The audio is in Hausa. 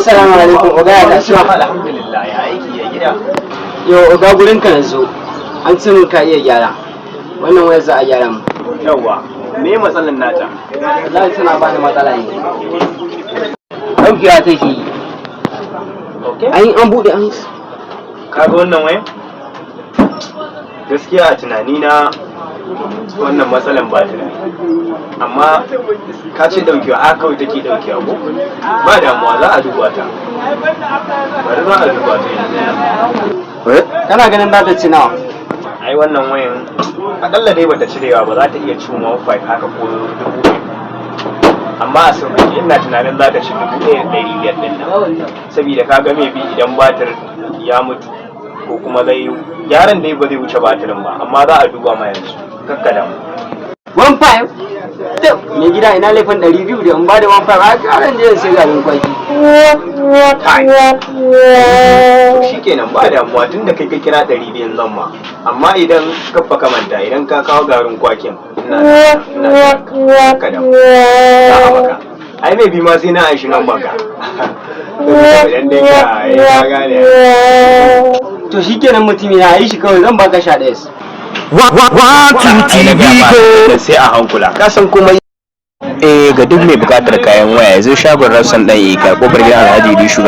Assalamu alaikum, oga, ya kasuwa? Alhamdulillah, ya aiki, ya gida? Yau oga, gurin ka na zo. An ce min ka iya gyara. Wannan wayar za a gyara mu. Yawwa, me matsalan nata? Wallahi tana bani matsala ne. Ɗaukewa take yi. Okay. An an buɗe an Kaga wannan wayan? Gaskiya a tunani na, wannan matsalan batir ne. Amma ka ce daukewa, a kawai take daukewa ko? Ba damuwa, za a duba ta. Bari za a duba ta yanzu. Kana ganin za ta ci nawa? Ai wannan wayan akalla dai bata cirewa ba, za ta iya cin 1.5 haka ko 2000. Amma a sauƙaƙe ina tunanin za ta ci 1500 ɗin nan. Saboda ka ga maybe idan batir ya mutu ko kuma zai gyaran dai ba zai wuce batirin ba, amma za a duba ma yanzu, kakka damu. 1.5? Mai gida, ina laifin 200 da in ba da 1.5, a ƙaran je sai garin kwaki. Kai, to shikenan, ba damuwa, tunda kai ka kira 200 zan ma, amma idan ka fa manta, idan ka kawo garin kwakin, ina kakka damu, za a maka. Ai mai bi ma sai na aishi nan baka idan dai ka gane. To shikenan, mutumi na, yi shi kawai, zan baka 11. One, two, TV go. Sai a hankula, ka san komai. Eh, ga duk mai bukatar kayan waya ya zo shagon Rassan Dan Ika, kofar gidan Alhaji Dishu.